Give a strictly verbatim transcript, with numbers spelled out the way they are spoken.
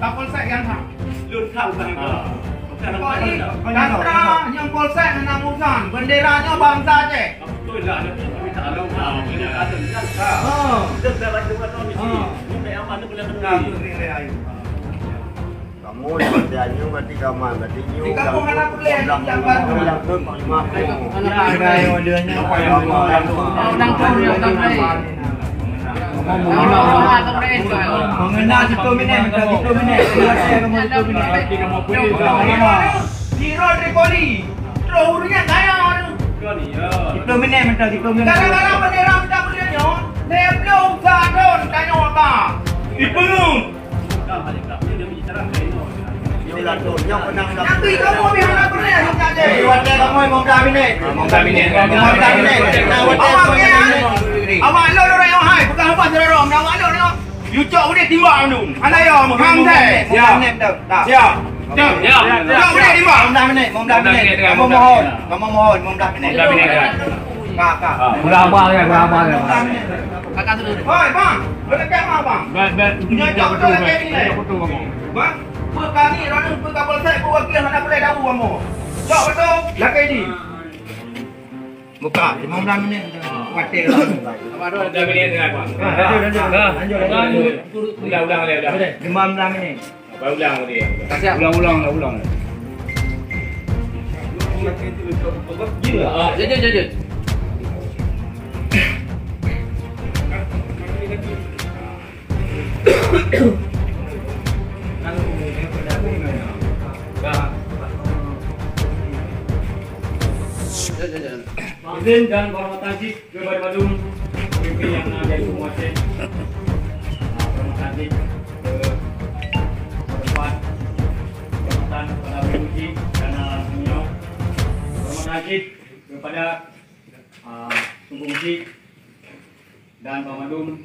Kapolsek nyang tham. Lôn tham bukan. Ah. Bukan. Pokok jih, tantra nyang polsek hana urusan, bendera nyoe bansa Aceh. Betul lah, ada permintaan. Ah, ada. Ah. Kita dah baca buat tahun ni. Ah. Ini tak aman, ni boleh kena. Kamoe seperti nyoe, berarti kamoe, berarti nyoe. Di kampung hana boleh, di Jamban. Ulang tahun, Pak Imam. Ulang tahun, ulang tahun. Mengenal situ minit, minta situ minit. Situ minit. Di Road Tripoli. Terus urutnya kaya tu. Situ minit, minta situ minit. Gara-gara bendera minta beliau nyoh, lima puluh tahun tanya apa? Ipeung. Tapi kamu habis anak beliau, Cak. Awak lo orang yang hai, bukan apa saudara. Awak lo orang, awak lo orang. You cok udah timbang tu. Ada ya, Muhammad. Ya. Siap. Siap. Siap. Cok udah timbang. Lima belas minit, lima belas minit. Kamu mohon, kamu mohon, lima belas minit. Lima belas minit, ya. Kak, kak. Ah, berapa ya, berapa ya? Kakak tu. Hoi, bang. Berdekat mah, bang. Baik, baik. Punya cok betul lagi ni. Betul, bang. Bang, pekani, rana pekapal saya, pewakil hana boleh tahu, bang. Cok betul, lagi ni. Buka, lima belas minit. Kuatir. Lima belas minit, kan? Ah, lanjut, lanjut, lanjut. Lanjut, lanjut, lanjut. Ulang, ulang, ulang, ulang. Lima belas minit. Apa ulang tadi? Siap. Ulang, ulang, ulang, ulang. Ah, jujur, jujur. Izin dan kehormatan cit kepada Badum, pemimpin yang na dari Timur Aceh. Ah, kehormatan cit ke tempat, kehormatan kepada Badum cit dan, ah, beliau. Kehormatan cit kepada, ah, Tumpung cit dan Bang Badum.